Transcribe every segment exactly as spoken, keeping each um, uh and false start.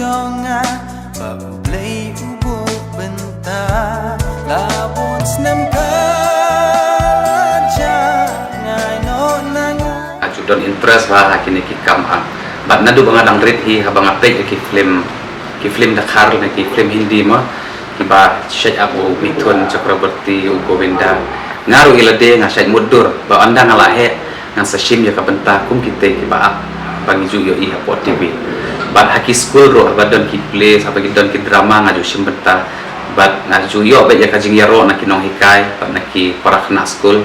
Jong nga ba U Blei u buh bynta, la bun snem ka la jah ngai noh na nga. Nga ju don interest bha ha kine ki kam ap. Bad naduh ba nga dang rit hi, haba nga peit ïa ki film, ki film Dkhar ne ki film Hindi mo, kiba shait ap u Mithun Chakraborty, u Govinda. Nga ruh ïa lade nga shait mutdur ba ynda nga la heh ngan sa shim ïa ka bynta kum kitei kiba ap ba ngi ju ïohi hapoh T V. Bad ha ki skul ruh haba don ki plays, haba ki don ki drama nga ju shim bynta. Bad nga ju ïoh beit ïa ka jingïaroh na ki nonghikai bad na ki para khynnah skul.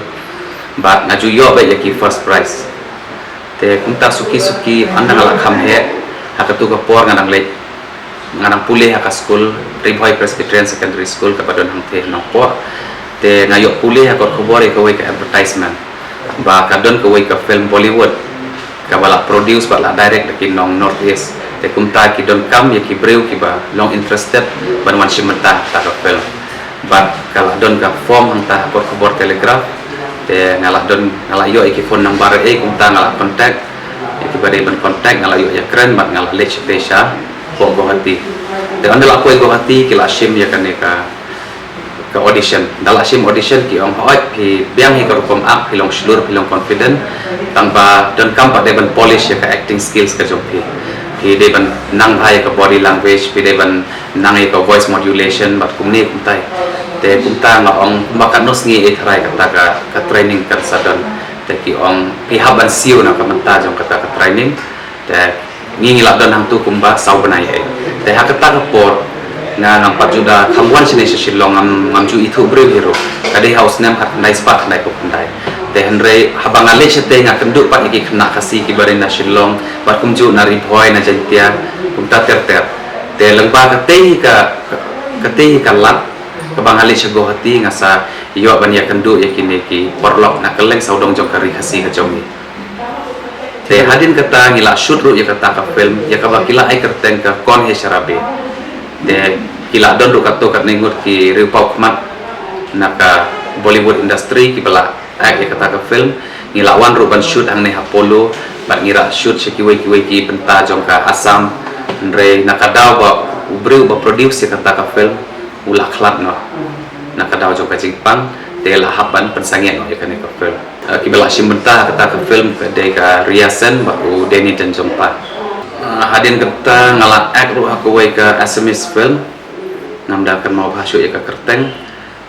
Bad nga ju ïoh beit ïa ki first prize. Te kumta suki suki ynda nga la kham heh, ha katu ka por nga dang leit, nga dang pule ha ka skul Ri Bhoi Presbyterian Secondary School kaba don hangtei Nongpoh. Te nga ïoh pule ha kot khubor ïa kawei ka advertisement ba ka don kawei ka film Bollywood kaba la produce bad la direct da ki nong North East. Te kumta ki donkam ïa ki briew kiba long interested ban wan shim bynta ha kata ka film. Bad ka la don ka form hangta ha kot khubor Telegraph. Te nga la don, nga la ïoh ïa ki phone number, eh, kumta nga la contact ïa kiba dei ban contact, nga la ïoh ïakren bad nga la leit shatei sha poi Guwahati. Te ynda la poi Guwahati ki la shim ïa kane ka, ka audition. Ynda la shim audition ki ong, hooid phi biang hi ka rukom ap, phi long shlur, phi long confident. Tang ba donkam pat dei ban polish ïa ka acting skills ka jong phi. Phi dei ban nang bha ïa ka body language, phi dei ban nang ïa ka voice modulation bad kumne kumtai. Te kumta nga ong kumba katno sngi eh tharai kata ka, ka training kan sa don. Te ki ong phi hap ban siew na ka bynta jong kata ka training. Te ngi ngi la don hangtu kumba saw bnai eh. Te ha kata ka por nga ngam pat ju da kham wan shane sha Shillong, ngam, ngam ju ithuh briew hi ruh. Ka dei ha u snem khatkhyndai spah khyndaiphew khyndai. Te hynrei haba nga leit shatei nga kynduh pat ïa ki khynnah Khasi kiba dei na Shillong bad kumjuh na Ri Bhoi, na Jaintia, kumta ter ter. Te lyngba katei ka, ka, katei ka lad kaba nga leit sha Guwahati nga sa ïoh ban ïakynduh ïa kine ki paralok na kylleng sawdong jong ka ri Khasi ka jong ngi. Te hadien kata ngi la shoot ruh ïa kata ka film ïa kaba ki la ai kyrteng ka Kaun Hai Sharabi. Te ki la don ruh katto katne ngut ki riewpaw khmat na ka Bollywood industry kiba la act ïa kata ka film. Ngi la wan ruh ban shoot hangne ha Polo bad ngi la shoot sha kiwei kiwei ki bynta jong ka Assam. Hynrei na ka daw ba u briew ba produce ïa kata ka film u la khlad noh na ka daw jong ka jingpang, te la hap ban pynsangeh noh ïa kane ka film. Eh, kiba la shim bynta ha kata ka film ka dei ka Riya Sen bad u Danny Denzongpa. Eh, hadien kata nga la act ruh ha kawei ka Assamese film. Ngam da kynmaw bha shuh ïa ka kyrteng.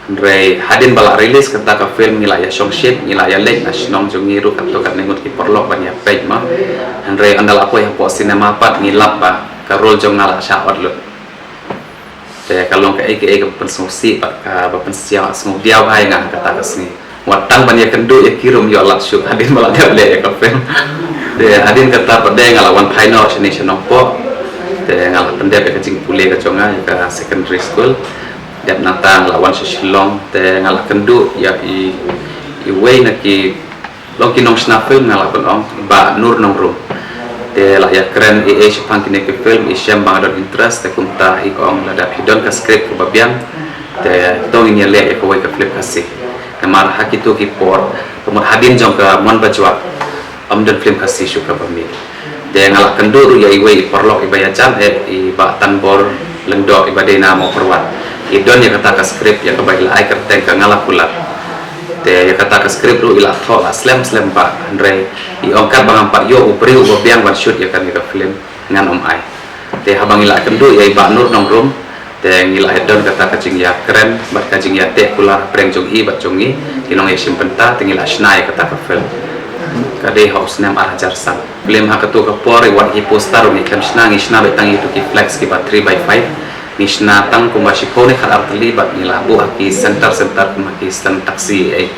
Hynrei hadien ba la release kata ka film ngi la ïa shongshit, ngi la ïa leit na shnong jong ngi ruh katto katne ngut ki paralok ban ïa peit ma. Hynrei ynda la poi hapoh cinema pat ngi lap ba ka role jong nga la shah ot lut. Te ka long kaei kaei kaba pynsngewsih bad kaba pynsngewdiaw bha ïa nga ha kata ka sngi. Wat tang ban ïakynduh ïa ki ruh ym ïoh lad shuh hadien ba la dep leh ïa ka film. Te hadien kata pat de nga la wan phai noh shane sha Nongpoh. Te nga la pyndep ïa ka jingpule ka jong nga ïa ka secondary school. Dep nangta nga la wan sha Shillong te nga la kynduh ïa i, iwei na ki long ki nongshna film nga la pynong, Bah Nur Nongrum. Te la ïakren ei ei shaphang kine ki film, i shem ba nga don interest, te kumta i ong lada phi don ka script kaba biang te to ngin ïaleh ïa kawei ka film Khasi. Namar ha kito ki por ka mut hadien jong ka Mon Bajwa ym don film Khasi shuh kaba mih. Te nga la kynduh ruh ïa iwei i paralok iba ïajan eh, i Bah Tanbor Lyngdoh iba dei na Mawpyrwat. I don ïa kata ka script ïa kaba i la ai kyrteng ka Nga La Kular. Te ïa kata ka script ruh i la thoh la slem slem bha, hynrei i ong katba ngam pat ïoh u briew uba biang ban shoot ïa kane ka film ngan ym ai. Te haba ngi la kynduh ïa i Bah Nur Nongrum, te ngi la don kata ka jingïakren bad ka jingïateh kular hapdeng jong i bad jong ngi, ki nongïashim bynta, te ngi la shna ïa kata ka film. Ka dei ha u snem ar hajar san. Film ha kato ka por i wat ki poster ngi khlem shna, ngi shna beit tang ïa kito ki flex kiba three by five. Ngi shna tang kumba shiphew ne khatar tylli bad ngi la buh ha ki center center kumba ki stand taxi ei.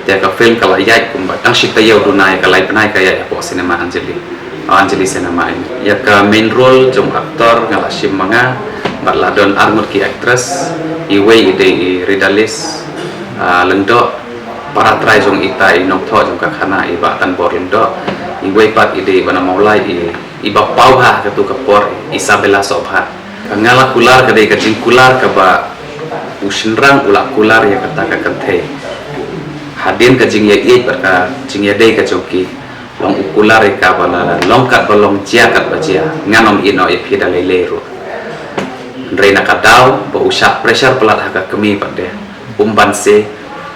Te ka film ka la ïaid kumba tang shi taïew duna, ïa ka lai bnai ka ïaid hapoh cinema Anjali. Anjali Cinema. Ïa ka main role jong actor nga la shim ma nga bad la don ar ngut ki actress, iwei i dei i Ridalis, ah, Lyngdoh, para trai jong ita i nongthoh jong ka khana i Bah Tanbor Lyngdoh, iwei pat i dei ba na Mawlai i, iba paw bha ha kato ka por, Isabella Sohbha. Ka Nga La Kular ka dei ka jingkular kaba u shynrang u la kular ïa kata ka kynthei. Hadien ka jingïaieit bad ka jingïadei ka jong ki, long u kular ïa ka ba la long katba long, jia katba jia, ngan ym ïehnoh ïa phi da lei lei ruh. Hynrei na ka daw ba u shah pressure palat ha ka kmie pat de, um banse,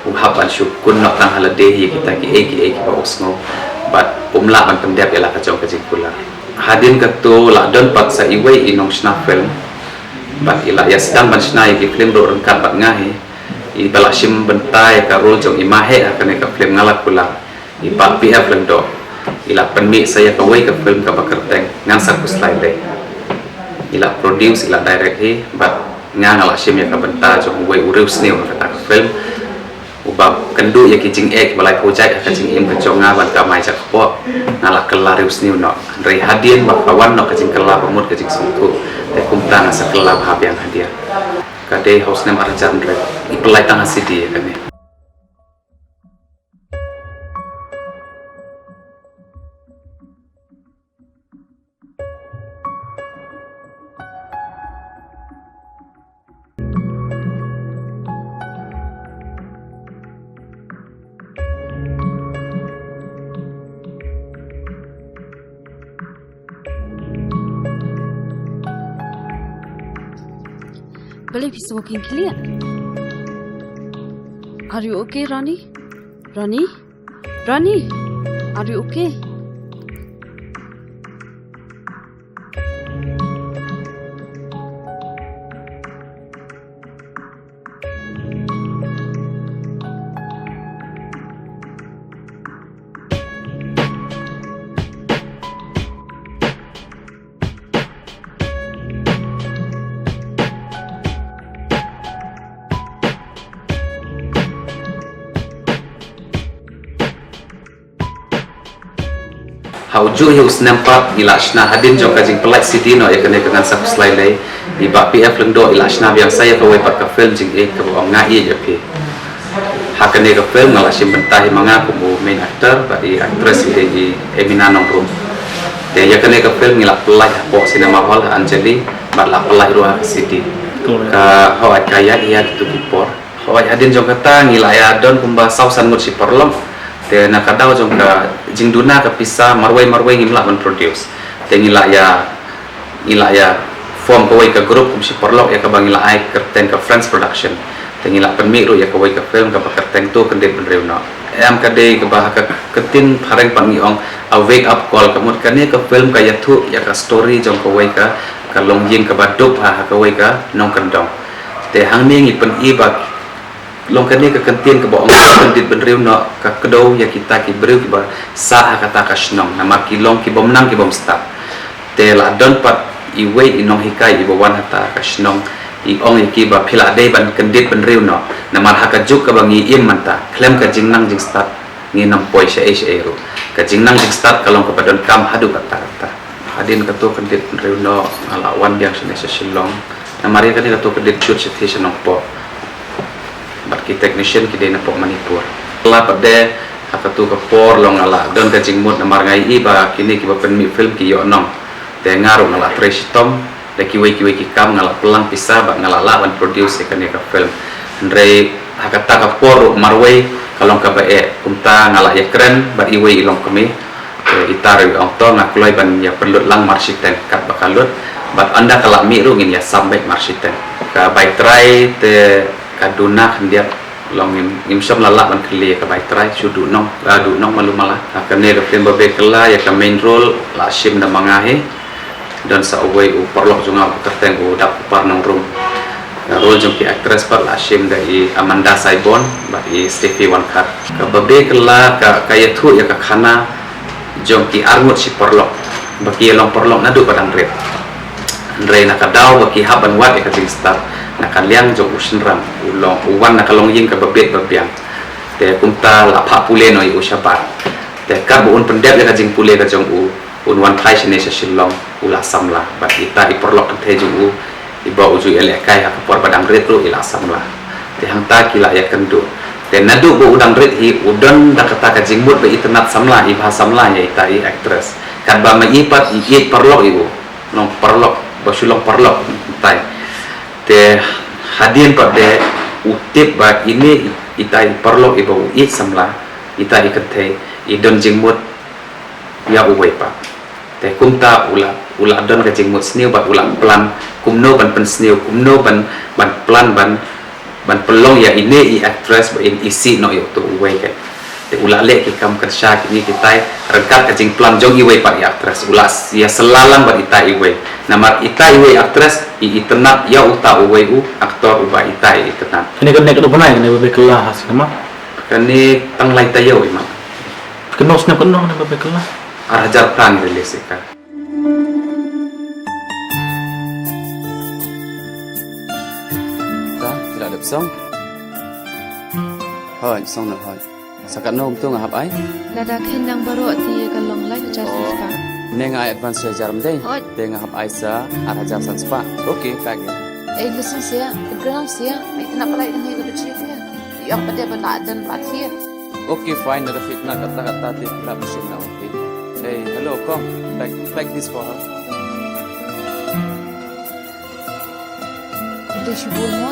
u hap ban shu kun noh tang ha lade hi kita kiei kiei kiba u sngew, bad um lah ban pyndep ïa la ka jong ka jingkular. Hadien katto la don pat sa iwei i nongshna film, bad i la ïa sdang ban shna ïa ki film ruh ryngkat bad nga hi. I ba la shim bynta ïa ka role jong i Maheh ha kane ka film Nga La Kular, i Bah P F Lyngdoh. I la pynmih sa ïa kawei ka film kaba kyrteng Ngan Sa Khuslai Lei. I la produce, i la direct hi, bad nga, nga la shim ïa ka bynta jong uwei u riewsniew ha kata ka film, uba kynduh ïa ki jingeh kiba laiphew jait ha ka jingim ka jong nga ban kamai jakpoh. Nga la kylla riewsniew noh, hynrei hadien ba ka wan noh ka jingkylla ba mut ka jingsngewthuh, te kumta nga sa kylla bha biang hadien. Ka dei ha u snem arhajar hynriew, i pynlait tang ha CD ïa kane. Balei phi sngewkhia khlieh? Are you okay, Ronnie? Ronnie? Ronnie? Are you okay? Ha u juh hi u snem pat ngi la shna hadien jong ka jingpynlait CD noh ïa kane ka Ngan Sa Khuslai Lei, i Bah P F Lyngdoh i la shna biang sa ïa kawei pat ka film jingïeit kaba ong Nga Ïeit Ïa Phi. Ha kane ka film nga la shim bynta hi ma nga kum u main actor, bad i actress i dei i Emina Nongrum. Te ïa kane ka film ngi la pynlait hapoh cinema hall ha Anjali, bad la pynlait ruh ha ka CD. Ka hooid ka ïaid ïa kitu ki por. Hooid, hadien jong kata ngi la ïa don kumba saw san ngut shi paralok. Te na ka daw jong ka jingduna ka pisa, marwei marwei ngim lah ban produce. Te ngi la ïa, ngi la ïa form kawei ka group kum shi paralok ïa kaba ngi la ai kyrteng ka Friends Production. Te ngi la pynmih ruh ïa kawei ka film kaba kyrteng To Kyndit Bynriew Noh. Em, ka dei kaba ha ka ktien phareng pat ngi ong a wake up call, ka mut kane ka film ka ïathuh ïa ka story jong kawei ka, ka longïing kaba duk ha, ha kawei ka nongkyndong. Te hangne ngi pyni ba long kane ka kyntien kaba ong To Kyndit Bynriew Noh ka kdew ïa kita ki briew kiba sah ha kata ka shnong, namar ki long ki bym nang ki bym stad. Te la don pat iwei i nonghikai iba wan hata ka shnong, i ong ïa ki ba phi la dei ban kyndit bynriew noh, namar ha ka juk kaba ngi im mynta, khlem ka jingnang jingstad ngin ym poi shaei shaei ruh. Ka jingnang jingstad ka long kaba donkam haduh katta katta. Hadien ka To Kyndit Bynriew Noh nga la wan biang shane sha Shillong. Namar ïa kane ka To Kyndit Bynriew Noh sha Nongpoh. Bad ki technician ki dei napoh Manipur. La pat de ha katu ka por long nga la don ka jingmut namar nga ïohi ba kine kiba pynmih film ki ïoh nong. Te nga ruh nga la trei shitom, da kiwei kiwei ki kam nga la pynlang pisa bad nga la lah ban produce ïa kane ka film. Hynrei ha kata ka por ruh marwei ka long kaba eh, kumta nga la ïakren bad iwei i longkmie. Te ita ruh i ong to nga kloi ban ïa pynlut lang marshiteng katba ka lut. Bad ynda ka la mih ruh ngin ïa sam beit marshiteng. Ka bai trai te ka duna khyndiat long ngim, ngim shym la lah ban kylli ïa ka bai trai, shu duh nong, ah, duh nong malu mala. Ah, kane ka film Babe Kylla ïa ka main role la shim da ma nga hi. Don sa uwei u paralok jong nga uba kyrteng u Dap Kupar Nongrum. Ka role jong ki actress pat la shim da i Amanda Saibon bad i Steffi Wankhat. Ka Babe Kylla ka, ka ïathuh ïa ka khana jong ki arngut shi paralok ba ki ïa long paralok naduh ba dang rit. Hynrei na ka daw ba ki hap ban wad ïa ka jingstad na ka liang jong u shynrang, u long, u wan na ka longïing kaba bit ba biang. Te kumta la phah pule noh ïa u shabar. Te katba un pyndep ïa ka jingpule ka jong u, un wan phai shane sha Shillong, u la samla bad ita i paralok kynthei jong u iba u ju ïalehkai ha ka por ba dang rit ruh i la samla. Te hangta ki la ïakynduh. Te naduh ba u dang rit hi u don da kata ka jingmut ba itynnad samla, i bha samla ïa ita i actress. Katba ma i pat i ïeit paralok ïa u, long paralok ba shu long paralok tai. Te hadien pat de u tip ba ine ita i paralok iba u ïeit samla, ita i kynthei, i don jingmut ïa uwei pat. Te kumta u la, U la don ka jingmut sniew bad u la plan kumno ban pynsniew, kumno ban, ban plan ban, ban pynlong ïa ine i actress ba in isih noh ïa uto uwei ka. Te u la leh ki kam kyrsha kine kitai ryngkat ka jingplan jong iwei pat i actress. U la s-, ïa syllang bad ita iwei. Namar ita iwei actress i itynnad ïa uta uwei u actor uba ita i itynnad. Kane ka nek ka dei ban ai kane ba phi kylla ha cinema? Kane tang lai taïew i ma. Kano snem kano kane ba phi kylla? Ar hajar phra ngi release ïa ka. Ta, phi la dep song. Hooid, song noh hooid. Sa katno kumtu nga hap ai? Lada kheiñ lang baroh te ka long lai hajar san spah. Ne nga ai advance shi hajar ym dei? Hooid. Te nga hap ai sa ar hajar san spah. Okay, pack ïa. Ei, listen sia, ground sia, ai tena palai kane ka bejek sia. Ïa, pat dei ba la dang pat sia. Okay, fine, lada phi tena katta katta te phi la pynshim na, okay. Hey, hello, Kong. Pack, pack this for her. Dei shibun mo.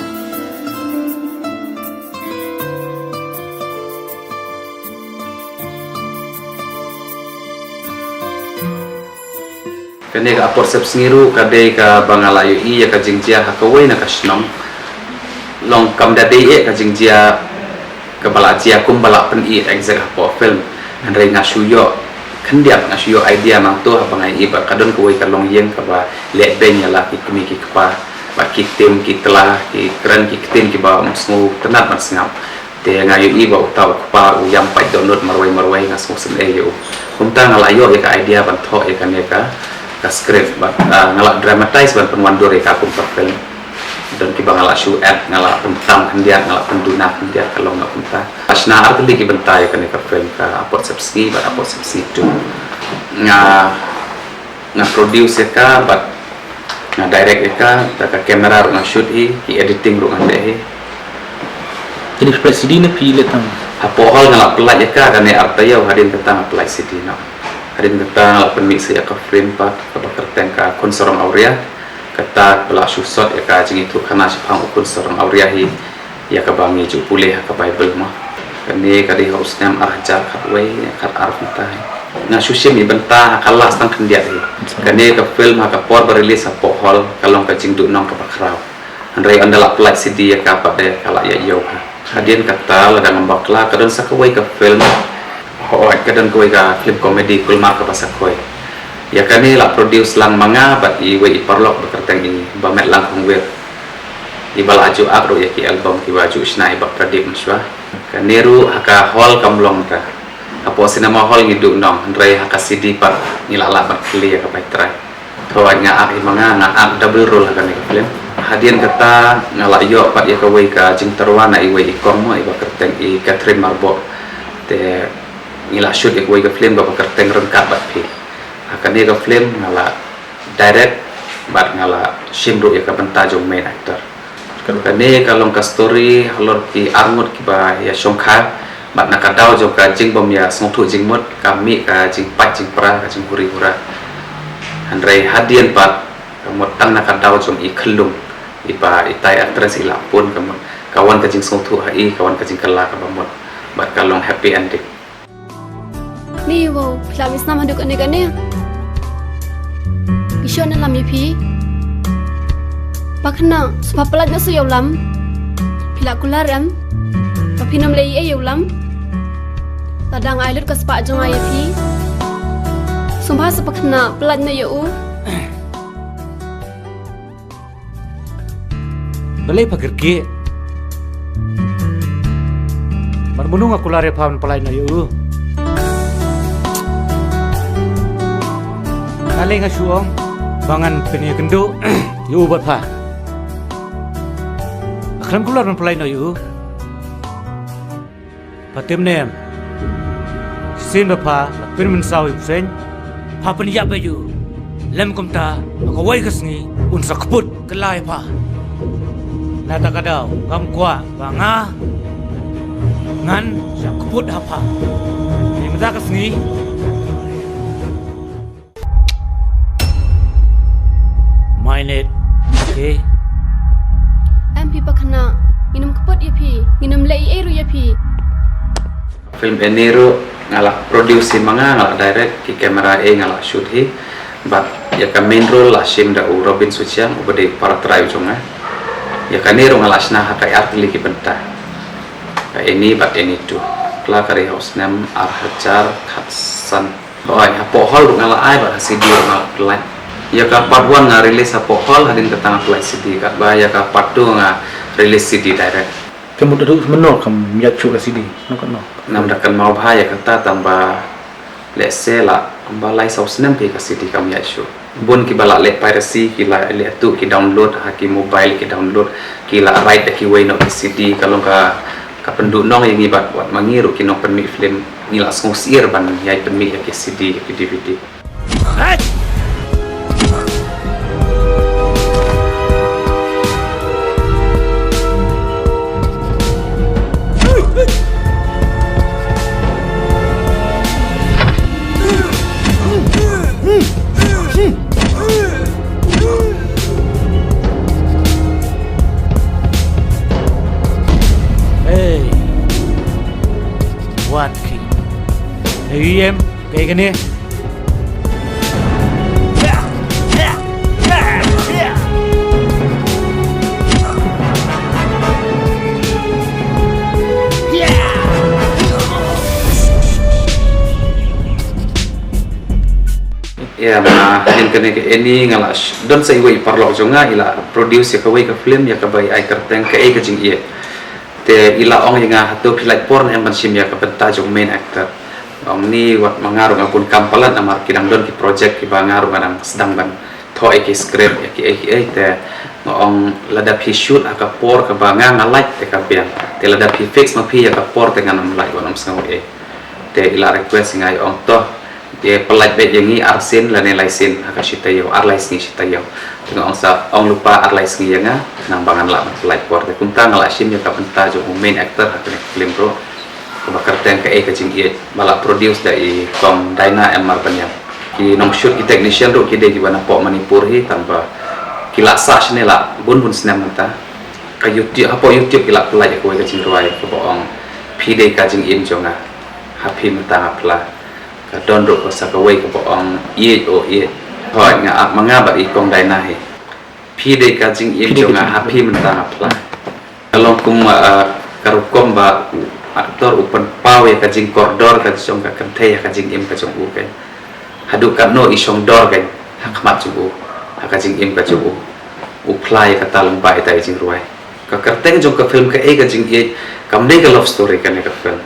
Kane ka Apot Sepsngi ruh ka dei kaba nga la ïohi ïa ka jingjia ha kawei na ka shnong. Long kam da dei eh ka jingjia kaba la jia kumba la pyni exact hapoh film. Hynrei nga shu ïoh khyndiat, nga shu ïoh idea nangto haba nga ïohi ba ka don kawei ka longïing kaba leh beiñ ïa la ki kmie ki kpa. Bad ki tim ki tla, ki kren ki ktien kiba ym sngewtynnad ban sngap. Te nga ïohi ba uta u kpa u ïam pait dohnud marwei marwei, nga sngewsynei ïa u. Kumta nga la ïoh ïa ka idea ban thoh ïa kane ka, ka script bad, ah, nga la dramatize ban pynwandur ïa ka kum ka film. Don kiba nga la shu act, nga la pyntam khyndiat, nga la pynduna khyndiat, ka long nga kumta. Shna ar tylli ki bynta ïa kane ka film, ka Apot Sepsngi bad Apot Sepsngi two. Nga, nga produce ïa ka bad nga direct ïa ka, da ka camera ruh nga shoot hi, ki editing ruh nga leh hi. Te phi pynlait C D ne phi leit tang? Hapoh hall nga la pynlait ïa ka, kane ar taïew, hadien kata nga pynlait C D noh. Hadien kata nga la pynmih sa ïa ka film pat kaba kyrteng ka Khun Sarong Awria. Kata ba la shu sot ïa ka jingïathuhkhana shaphang u Khun Sarong Awria hi, ïa kaba ngi ju pule ha ka Bible mo. Kane ka dei ha u snem ar hajar khatwei khatar kumta hi. Nga shu shim i bynta ha ka last tang khyndiat hi. Kane ka film ha ka por ba release hapoh hall ka long ka jingduhnong kaba khraw. Hynrei ynda la pynlait C D ïa ka pat de ka la ïa ïew ha. Hadien kata lada ngam bakla ka don sa kawei ka film. Hooid, ka don kawei ka film comedy Kulmar Kaba Sakhoi. Ïa kane la produce lang ma nga bad iwei i paralok ba kyrteng i Bah Metlang Khongwir. Iba la ju ak ruh ïa ki album kiba ju shna i Bah Pradip mynshuwa. Kane ruh ha ka hall kam long ta. Hapoh cinema hall ngi duhnong, hynrei ha ka C D pat ngi la lah ban plie ïa ka bai trai. Thoh nga ak hi ma nga, nga ak double role ha kane ka film. Hadien kata nga la ïoh pat ïa kawei ka jingtyrwa na iwei i kong mo, iba kyrteng i Catherine Marboh. Te ngi la shoot ïa kawei ka film kaba kyrteng Ryngkat Bad Phi. Ha kane ka film nga la direct bad nga la shim ruh ïa ka bynta jong main actor. Kane ka long ka story halor ki arngut kiba ïa shongkha bad na ka daw jong ka jingbym ïa sngewthuh jingmut ka mih ka jingpait jingpra, ka jinghuri hura. Hynrei hadien pat ka mut tang na ka daw jong i khyllung iba itai actress i la pun, ka mut ka wan ka jingsngewthuh ha i, ka wan ka jingkylla kaba mut bad ka long happy ending. Ni wow, phi la mih snam haduh kane kane. Phi shon na lam ïa phi. Pakna, sngewbha pynlait noh sa ïa u lam. Phi la kular em? Ba phin ym leh ei ei ïa u lam. Lada nga ai lut ka spah jong nga ïa phi, sngewbha sa pakna pynlait noh ïa u. Balei pha kyrkieh? Mar mano nga kular ïa pha ban pynlait noh ïa u? Balei nga shu ong ba ngan pynïakynduh ïa u bad pha? Nga khlem kular ban pynlait noh ïa u. Pha tip ne em? Shisien ba pha la pynmynsaw ïa u Seng, pha pynïap beit ïa u. Lym kumta, ha kawei ka sngi un sa kput kylla ïa pha. Nangta ka daw ngam kwah ba nga ngan sa kput ha pha. Te mynta ka sngi, Mainit. Okay. Em phi Pakna, ngin ym kput ïa phi, ngin ym leh ei ei ruh ïa phi. Film Eni ruh nga la produce hi ma nga, nga la direct, ki camera ei nga la shoot hi. Bad ïa ka main role la shim da u Robin Suchiang, uba dei para trai u jong nga. Ïa kane ruh nga la shna ha ka artylli ki bynta. Ka Eni bad Eni two. Pla ka dei ha u snem ar hajar khatsan. Hooid, hapoh hall ruh nga la ai bad ha C D ruh nga la pynlait. Ïa ka part one nga release hapoh hall, hadien kata nga pynlait C D, katba ïa ka part two nga release C D direct. Te mut haduh mynno kam ïaid shuh ka C D? No, katno? Ngam da kynmaw bha ïa kata, tangba lehse la ba lai saw snem phi ka C D kam ïaid shuh. Bun kiba la leh piracy, ki la leh tuh, ki download ha ki mobile, ki download, ki la write da kiwei noh ki C D, ka long ka, ka pynduhnong ïa ngi bad wat ma ngi ruh ki nongpynmih film ngi la sngewsyier ban ïai pynmih ïa ki C D, ïa ki D V D. Hey, wat ki. Hey, em, kaei kane? Ïa, ma hadien kane ka Eni nga la sh-, don sa iwei i paralok jong nga, i la produce ïa kawei ka film ïa kaba i ai kyrteng Kaei ka Jingïeit. Te i la ong ïa nga, hato phi lait por ne em ban shim ïa ka bynta jong main actor. Nga ong ni wat ma nga ruh nga bun kam palat namar ki dang don ki project kiba nga ruh nga dang sdang ban thoh ïa ki script ïa kiei kiei, te nga ong lada phi shoot ha ka por kaba nga nga lait te ka biang. Te lada phi fix ma phi ïa ka por te ngan ym lait, wat ym sngew ei. Te i la request ïa nga, i ong to, te pynlait beit ïa ngi ar scene lane lai scene ha ka shi taïew, ar lai sngi shi taïew. Te nga ong sa, ong lypa ar lai sngi ïa nga, khnang ba ngan lah ban pynlait por. Te kumta nga la shim ïa ka bynta jong u main actor ha kane ka film ruh, kaba kyrteng Kaei ka Jingïeit, ba la produce da i Kong Daina M Marbaniang. Ki nongshoot, ki technician ruh ki dei kiba napoh Manipur hi, tangba ki la sah shane la bun bun snem mynta. Ka YouTube, hapoh YouTube ki la pynlait ïa kawei ka jingrwai kaba ong Phi Dei Ka Jingim Jong Nga, Ha Phi Mynta Nga Phla. Ka don ruh ka sa kawei kaba ong Ïeit O Ïeit. Hooid, nga ap ma nga bad i Kong Daina hi. Phi dei ka jingim jong nga, ha phi mynta nga phla. Ka long kum, ah, ka rukom ba u actor u pynpaw ïa ka jingkordor ka jong ka kynthei ha ka jingim ka jong u, kan. Haduh katno i shong dor, kan, ha khmat jong u, ha ka jingim ka jong u. U phla ïa kata lyngba ita i jingrwai. Ka kyrteng jong ka film Kaei Ka Jingïeit, kam dei ka love story kane ka film.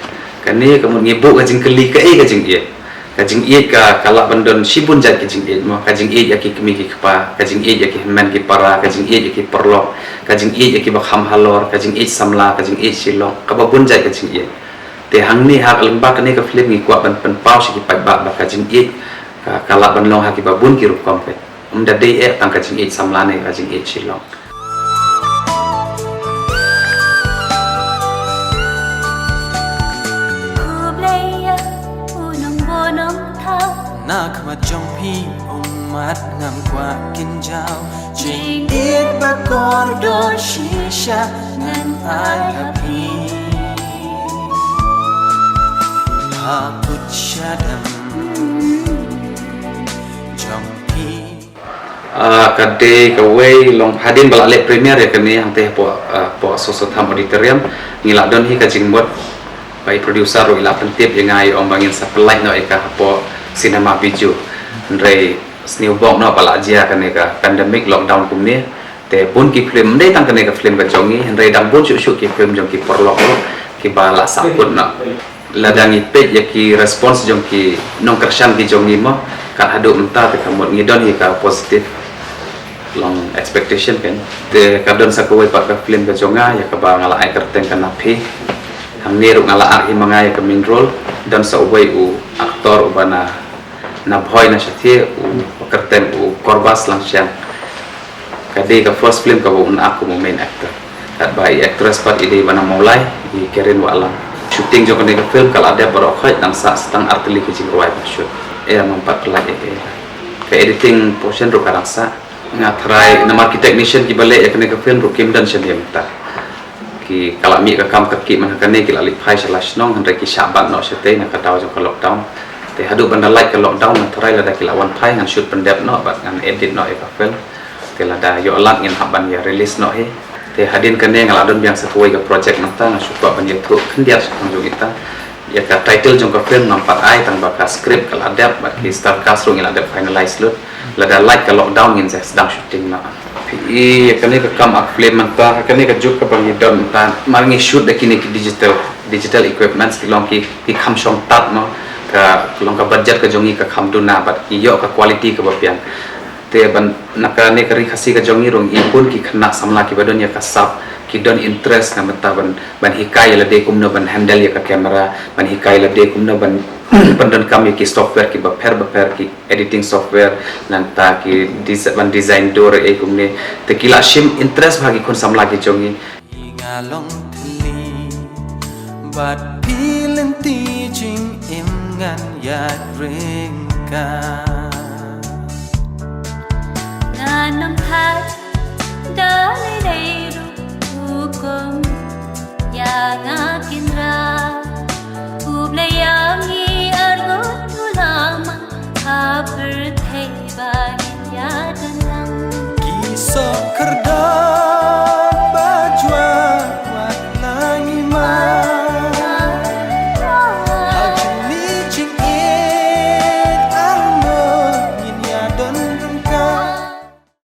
Kane ka mut ngi buh ka jingkylli kaei ka jingïeit. Ka jingïeit ka, ka lah ban don shibun jait ka jingïeit mo, ka jingïeit ïa ki kmie ki kpa, ka jingïeit ïa ki hynmen ki para, ka jingïeit ïa ki paralok, ka jingïeit ïa kiba kham halor, ka jingïeit samla, ka jingïeit shilong, kaba bun jait ka jingïeit. Te hangne ha ka lyngba kane ka film ngi kwah ban pynpaw sha ki paidbah ba ka jingïeit ka, ka lah ban long ha kiba bun ki rukom, ka. Ym da dei eh tang ka jingïeit samla ne ka jingïeit shilong. Khublei ïa u nongbun nongthaw. Na khmat jong phi ummat ngam kwah kynjaw. Jingïeit ba kordor shisha ngan ai ha phi. Ha kut shadem jong phi. Ah, ka dei kawei long hadien ba la leh premiere ïa kane hangtei hapoh, ah, hapoh Soso Tham Auditorium, ngi la don hi ka jingmut ba i producer ruh i la pyntip ïa nga, i ong ba ngin sa pynlait noh ïa ka hapoh Cinema Bijou. Hynrei sniewbok noh ba la jia kane ka pandemic lockdown kumne, te bun ki film, ym dei tang kane ka film ka jong ngi, hynrei dang bun shuh shuh ki film jong ki paralok ruh kiba la sahkut noh. Lada ngi peit ïa ki response jong ki nongkyrshan ki jong ngi mo, kat haduh mynta te ka mut ngi don hi ka positive long expectation, kan. Te ka don sa kawei pat ka film ka jong nga ïa kaba nga la ai kyrteng ka Na Phi. Hangne ruh nga la act hi ma nga ïa ka main role, don sa uwei u actor uba na, na Bhoi na Shathie, u kyrteng u Korbas Langshiang. Ka dei ka first film kaba un act kum u main actor. Katba i actress pat i dei ba na Mawlai, i Karen Wahlang. Shooting jong kane ka film ka la dep baroh khoit, dang sah sa tang artylli ki jingrwai ban shoot. Eh, ym pat pynlait eh, eh. Ka editing portion ruh ka dang sah. Nga tharai namar ki technician kiba leh ïa kane ka film ruh kim don shane mynta. Ki, ka la mih ka kam kyrkieh man ha kane, ki la leit phai sha la shnong, hynrei ki shah bat noh shatei na ka daw jong ka lockdown. Te haduh ban da lait ka lockdown ngan tharai lada ki la wan phai ngan shoot pyndep noh bad ngan edit noh ïa ka film. Te lada ïoh lad ngin hap ban ïa release noh hi. Te hadien kane nga la don biang sa kawei ka project mynta, nga shu kwah ban ïathuh khyndiat shaphang jong ita. Ïa ka title jong ka film ngam pat ai tang ba ka script ka la dep bad ki star cast ruh ngi la dep finalize lut. Lada lait ka lockdown ngin sa sdang shooting noh. Phi i ïa kane ka kam ak film mynta, kane ka juk kaba ngi don mynta, mar ngi shoot da kine ki digital, digital equipments ki long ki, ki kham shong tad noh, ka long ka budget ka jong ngi ka kham duna bad ngi ïoh ka quality kaba biang. Te ban na kane ka Ri Khasi ka jong ngi ruh ngi bun ki khynnah samla kiba don ïa ka sap, ki don interest na bynta ban, ban hikai ïa lade kumno ban handle ïa ka camera, ban hikai ïa lade kumno ban pyndonkam ïa ki software kiba pher ba pher, ki editing software, nangta ki des-, ban design dur ei kumne. Te ki la shim interest bha ki khun samla ki jong ngi. Nga long thli bad phi lynti jingim ngan ïaid ryngkat. Ngan ym thait da lei lei ruh hukum ïa nga.